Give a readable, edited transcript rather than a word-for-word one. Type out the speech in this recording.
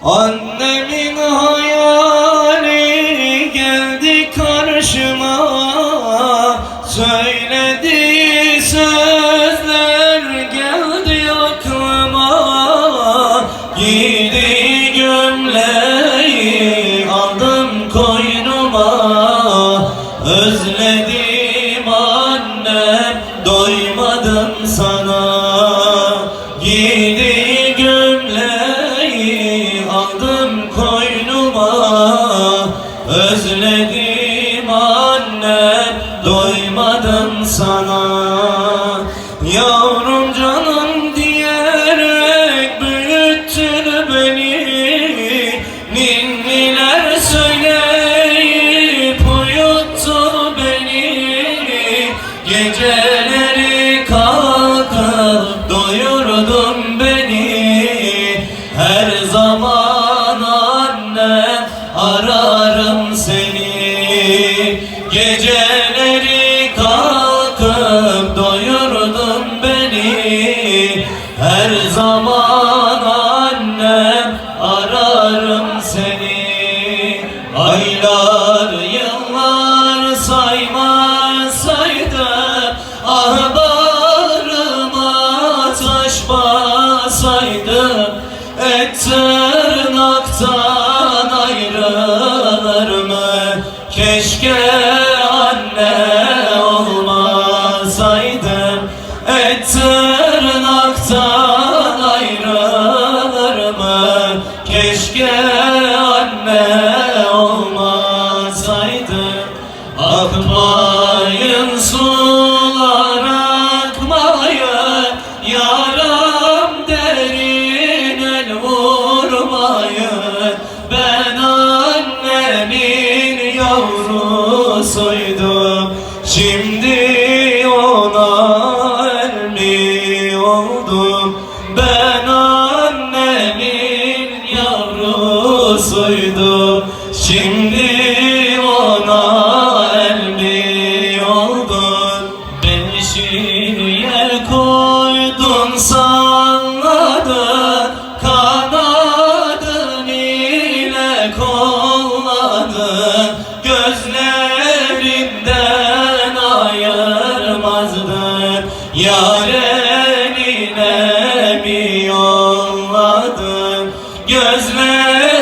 Annemin hayali geldi karşıma, söylediği sözler geldi aklıma. Giydiği gömleği aldım koynuma, özledim annem, doymadım sana. Giydiği gömleği aldım koynuma, özledim annem, doymadım sana. Yavrum canım diyerek büyüttün beni, ninniler söyleyip uyuttun beni. Geceleri kalkıp doyurdun beni, her zaman annem ararım seni. Geceleri kalkıp doyurdun beni, her zaman annem ararım seni. Aylar yıllar saymasaydım, ah bağrıma taş basaydım. Et tırnaktan ayrılır mı? Keşke anne olmasaydım. Et tırnaktan ayrılır mı? Keşke anne olmasaydım. Akmayın sular akmayın, yaram derin el vurmayın. Ben annemin yavrusuydum, şimdi ona el mi oldum? Ben annemin yavrusuydum, şimdi ona el mi oldum? Beşiğe koydun salladın, kanadın ile kolladın. Gözlerinden ayırmazdın, yar eline mi yolladın? Gözlerinden.